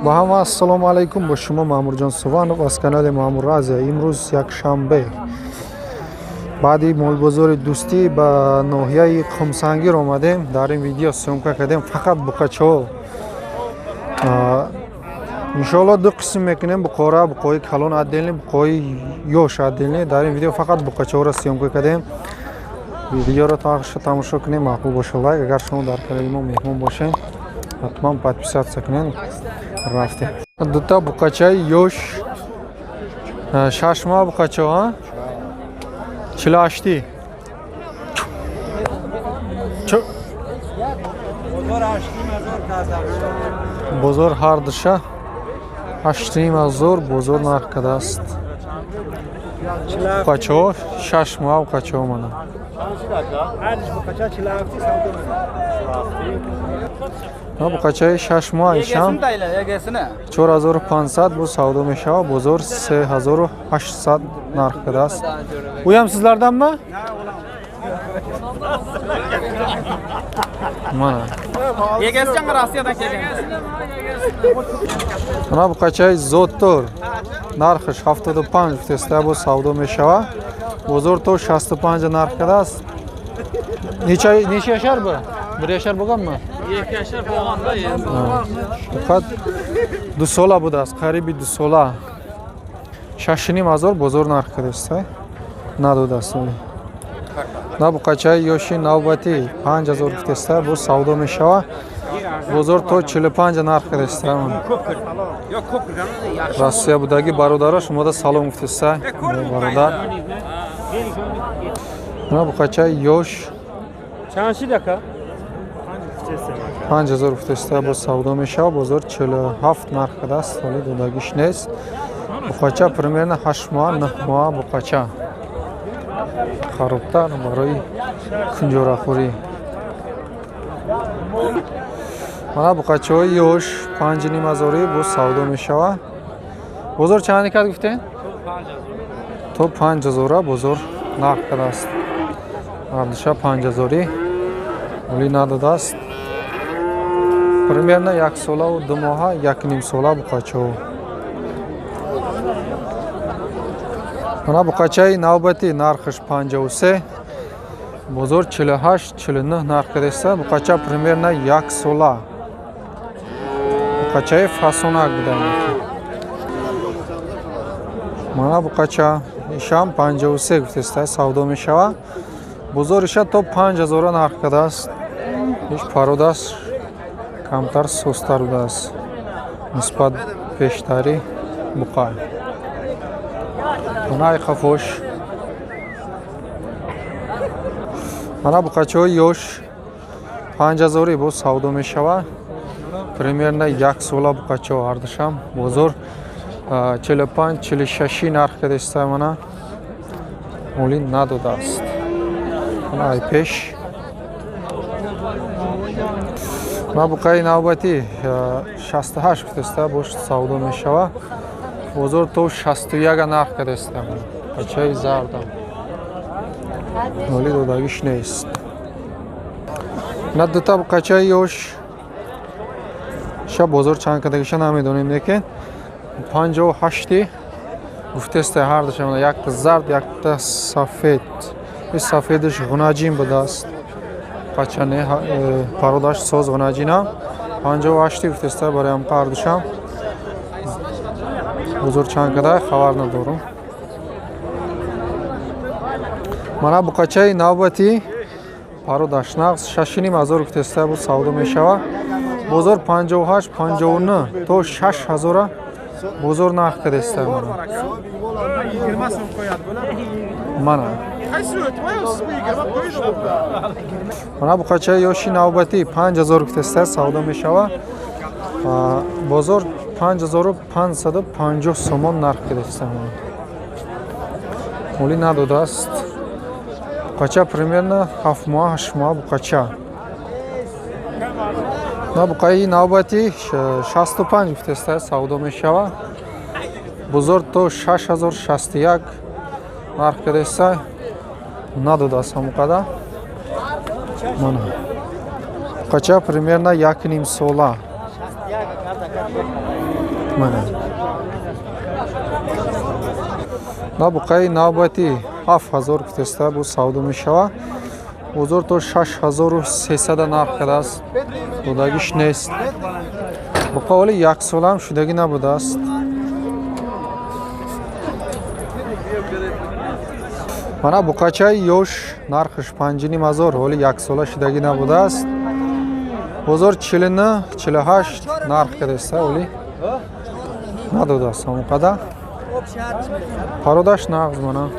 Ба ҳама ассалому алайкум, бо шумо Маъмурҷон Суванов аз канали Маъмур Азия. Имрӯз якшанбе, баъди молбозори Дӯстӣ ба ноҳияи Қумсангир омадем. Дар ин видео съёмка кардем фақат буқачаҳо. Иншоалло, ду қисм мекунем: буқора, буқои калон отдельный, буқои ёш отдельный. Дар ин видео фақат буқачаҳоро съёмка кардем. Видеоро тамошо кунем, маъқул боша, лайк. Агар шумо дар канали мо меҳмон бошед, ҳатман подписаться кунед. Рафтем. Дута буқачаи ёш, 6 моҳ буқачаҳо, 48-и. Бозор ҳар душа 8,5 ҳазор бозор нарх кардааст. Буқачаҳо 6 моҳ буқачаҳо мана. Буқачаи 6 моҳ ишам 4500 бо савдо мешавад, бозор 3800 нарх кардааст. Уям сизларданmi? Мана. Мана буқачаи зодтор, нархаш 75 гуфтеста, бо савдо мешавад, бозор то 65 нарх кардааст. Неча яшар бу? Bir яшар bo'lganmi? Фақат 2 сола будааст, қариби 2 сола. 6,5 ҳазор бозор нарх кардааст, надодааст. На буқачаи ёши навбатӣ 5000 гуфтеста, боз савдо мешавад, бозор то 45 нарх кардааст. Россия будаги бародаро, шумода салом гуфтеста бародар. На буқачаи ёш Чанд шид, ака? 5000 гуфтеста, боз савдо мешавад, бозор 47 нарх кардааст, ҳоли додагиш нест. Буқача примерно 8 моҳа, 9 моҳа буқача, харобтар барои кунҷорахӯрӣ. Мана буқачаҳои ёш 5,5 ҳазорӣ боз савдо мешавад. Бозор чанд кард гуфтем? То 5000-а бозор нарх кардааст. Ардиша 5000-ӣ ҳоли надодааст. Примерно 1 солаву 2 моҳа, 1,5 сола буқачаҳо. Мана буқачаи навбатӣ, нархаш 53, бозор 48, 49 нарх кардааст. Буқача примерно 1 сола. Буқачаи фасонак буда. Мана буқача ишам 53 гуфтеста, савдо мешавад. Бозор иша то 5000-а нарх кардааст. Иш пародааст, камтар сустар будааст нисбат пештари буқа. Мана ай қафош. Мана буқачаҳои ёш 5000-ӣ боз савдо мешавад. Примерно 1 сола буқачаҳо ҳардушам, бозор 45, 46 нарх кардааст, мана ҳоли надодааст. Мана ай пеш. Мана буқаи навбатӣ 68 гуфтааст, бош савдо мешавад. Бозор то 61 нарх кардааст. Бачаи зардам. Ҳоли додагиш нест. На дута буқачаи ёш ша бозор чанд кардагиша намедонем, лекин 58-и гуфтеста ҳардуша, якта зард, якта сафед. Ин сафедаш ғунаҷин будааст. Қачане пародаш соз ғунаҷина. 58-и гуфтеста барои ҳамқа ҳардушам. Бозор чанд када хабар надорам. Мана буқачаи навбатӣ, пародаш нағз, 6,5 ҳазор гуфтеста, буд савдо мешавад. Бозор 58, 59 то 6000-а бозор нарх кардааст. Мана. Мана буқачаи ёши навбатӣ 5000 гуфтеста, савдо мешавад. Бозор 5550 сомон нарх кардааст. Ҳоли надодааст. Буқача примерно 7 моҳ, 8 моҳ буқача. На буқаи навбатӣ 65 гуфтеста, савдо мешавад. Бозор то 6061 нарх кардааст, надодааст ҳамон қадар. Мана. Буқача примерно 1,5 сола. Мана на буқаи навбати 7000 гуфтеста бу савдо мешава. Бозор то 6300 нарх кардааст, додагиш нест. Буқа оли яксолаам шудагӣ набудааст. Мана буқачаи ёш, нархаш 5500, ҳоли яксола шудагӣ набудааст. Бозор 49, 48 нарх кардааста, оли надодааст он қадар. Пародаш нағз, мана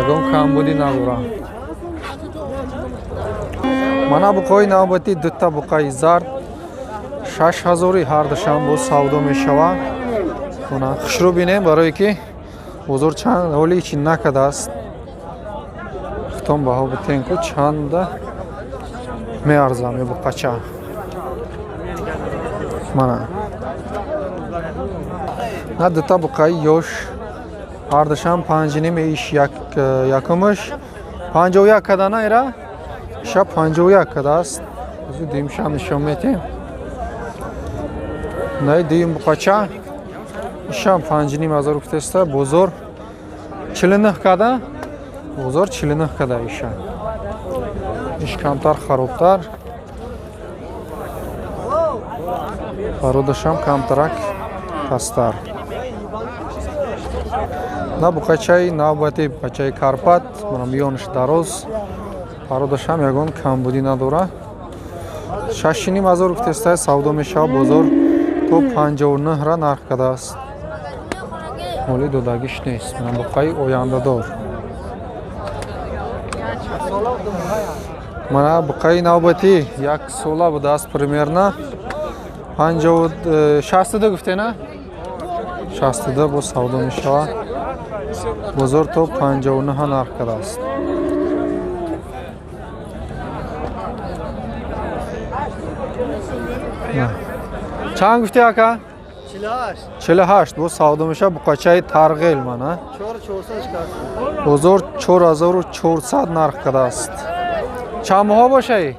ягон камбудӣ надорад. Мана буқои навбатӣ, дута буқаи зард, 6000-и ҳардушам боз савдо мешавад. Мана хушрӯ бинем, барое ки бозор чанд ҳоли ҳичи накардааст. Хитом баҳо битен ку чанда меарзам ё буқача. Мана на дута буқаи ёш, ҳардушам 5,5, иш якумаш 51 када, на ира иша 51 кадааст. Озу дуюмшам нишон метем. Наи дуюм буқача ишам 5500 гуфтеста, бозор 49 када, бозор 49 када иша. Иш камтар харобтар, пародашам камтарак пасттар. На буқачаи навбати, буқачаи Карпат, мана миёнаш дароз, пародашам ягон камбудӣ надорад. 6500 гуфтеста савдо мешавад, бозор то 59 ра нарх кардааст. Моли додагиш нест. Мана буқаи ояндадор. Мана буқаи навбатӣ як сола будааст примерно. 62 гуфте на? 62 боз савдо мешавад. Бозор то 59 нарх кардааст. Чанд гуфти ака? 48 боз савдо мешавад буқачаи Тарғел, мана. Бозор 4400 нарх кардааст. Чанд моҳо бошаи?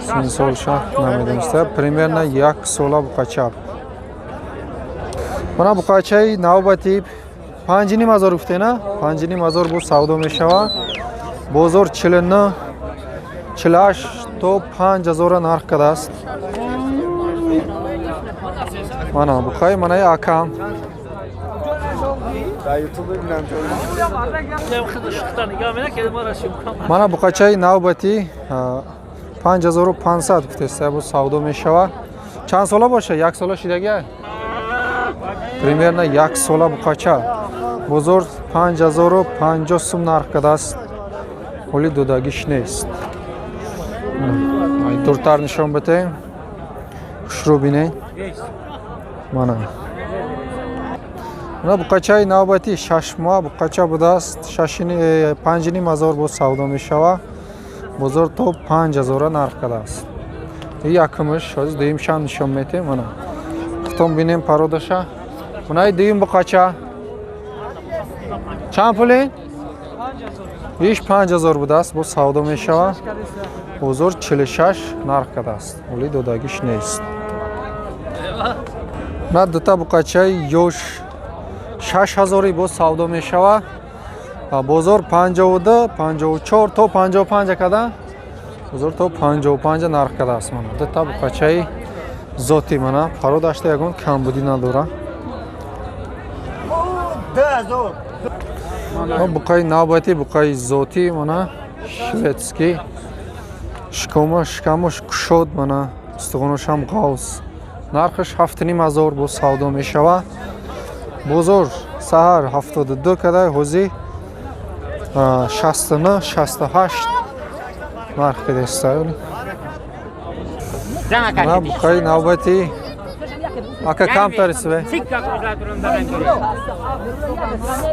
Синсолша намедониста. Примерно як сола буқача. Мана буқачаи навбати 5500 гуфте на? 5500 боз савдо мешавад. Бозор 49, 48 то 5000 нарх кардааст. Мана буқаи манаи акам. Мана буқачаи навбати 5500 гуфтеста боз савдо мешавад. Чанд сола боша? Як сола шидагия? Примерно як сола буқача. Бозор 5050 сум нарх кардааст. Ҳоли додагиш нест. Дуртар нишон битем. Хушрӯ бинед. Мана. Мана буқачаи навбати 6 моҳ буқача будааст. 5500 боз савдо мешавад. Бозор то 5000 нарх кардааст. Якумаш, ҳозир дуюмшам нишон метем. Мана. Хитом бинем пародаша. Мана дуюм буқача. Чанд пулин? Иш 5000 будааст, боз савдо мешавад. Бозор 46 нарх кардааст. Оли додагиш нест. На дута буқачаи ёш 6000 боз савдо мешавад. Бозор 52, 54 то 55 када. Бозор то 55 нарх кардааст. Мана дута буқачаи зоти, мана пародашта ягон камбудӣ надорад. Буқаи навбати, буқаи зотӣ, мана шведский. Шикамаш кушод, мана устухонашам ғавз. Нархаш 7500 боз савдо мешавад. Бозор саҳар 72 кадай, ҳозир 69, 68 нарх кадаста. Мана буқаи навбати ака камтар све.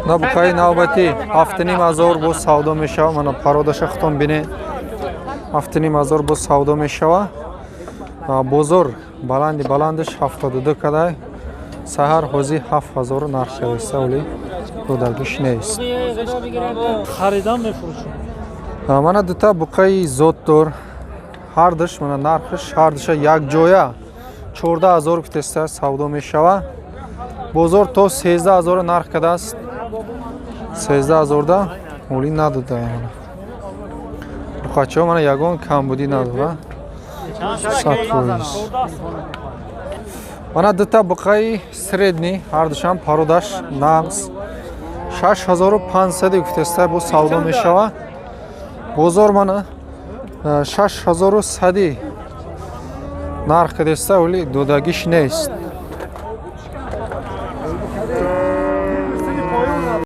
На буқаи навбати 7500 боз савдо мешавад. Мана пародаша худтон бинед. 7500 боз савдо мешавад. Бозор баланди баландаш 72 кадай. Саҳар ҳозир 7000 нарх шависта, оли додагиш нест. Харидам мефурӯшам. Мана дута буқаи зотдор Ҳардуш мана нархш, ҳардуша якҷоя 14 000 гуфтеста, савдо мешава. Бозор то 13 000 нарх кардааст, 13 000-да ҳолӣ надода. Буқачаҳо мана ягон камбудӣ надора, 100%. Мана дута буқаи средний, ҳардушам породаш нағз, 6500 гуфтеста, бо савдо мешава. Бозор мана 6100 нарх кардеста, вале додагиш нест.